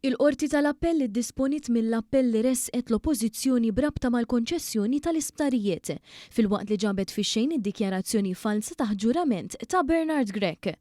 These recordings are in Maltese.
Il-Qorti tal-Appell iddisponiet mill-appell li ressqet l-Oppożizzjoni b'rabta mal-konċessjoni tal-isptarijiet, filwaqt li ġabet fix-xejn id-dikjarazzjoni falza taħt ġurament ta' Bernard Grech.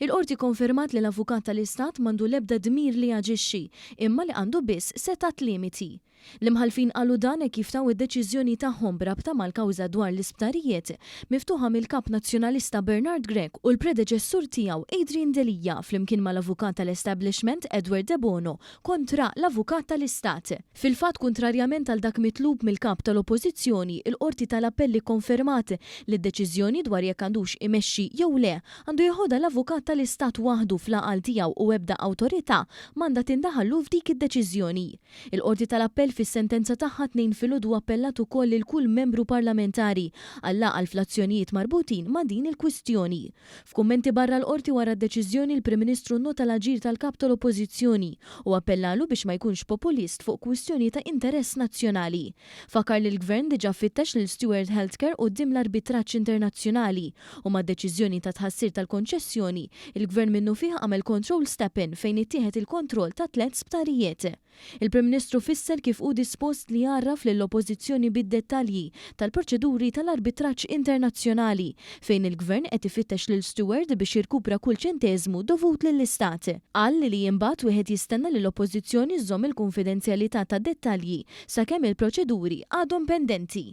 Il-Qorti kkonfermat li l-Avukat tal-Istat m'għandu l-ebda dmir li jaġixxi, imma li għandu biss setgħat limiti. L-Imħallfin qalu dan hekk kif taw id-deċiżjoni tagħhom b'rabta mal-kawża dwar l-isptarijiet miftuħa mill-Kap Nazzjonalista Bernard Grech u l-predeċessur tiegħu Adrian Delia flimkien mal-Avukat tal-Establishment Edward Debono kontra l-Avukat tal-Istat. Fil-fatt kuntrarjament għal dak mitlub mill-Kap tal-Oppożizzjoni, il-Qorti tal-Appell ikkonfermat li d-deċiżjoni dwar jekk għandux imexxi jew le għandu jeħodha l-Avukat tal-Istat waħdu fl-għaqal tiegħu u ebda awtorità m'għandha tindaħallu f'dik id-deċiżjoni. Il-Qorti tal-Appell fis-sentenza tagħha t-Tnejn filgħodu appellat ukoll lil kull membru parlamentari għall-għaqal fl-azzjonijiet marbutin ma' din il-kwistjoni. F'kummenti barra l-Qorti wara d-deċiżjoni l-Prim Ministru nnota l-aġir tal-Kap tal-Oppożizzjoni u appellalu biex ma jkunx populist fuq kwistjoni ta' interess nazzjonali. Fakkar li l-Gvern diġà fittex lil Steward Healthcare quddiem l-arbitraġġ internazzjonali u mad-deċiżjoni ta' tħassir tal-konċessjoni, il-Gvern minnufih għamel control step-in fejn ittieħed il-kontroll ta' tlett sptarijiet. Il-Prim Ministru fisser kif hu dispost li jgħarraf lill-Oppożizzjoni bid-dettalji tal-proċeduri tal-arbitraġġ internazzjonali fejn il-Gvern qed ifittex lil Steward biex jirkupra kull ċenteżmu dovut lill-Istat. Qal li imbagħad wieħed jistenna li l-Oppożizzjoni żżomm il-kunfidenzjalità tad-dettalji sakemm il-proċeduri għadhom pendenti.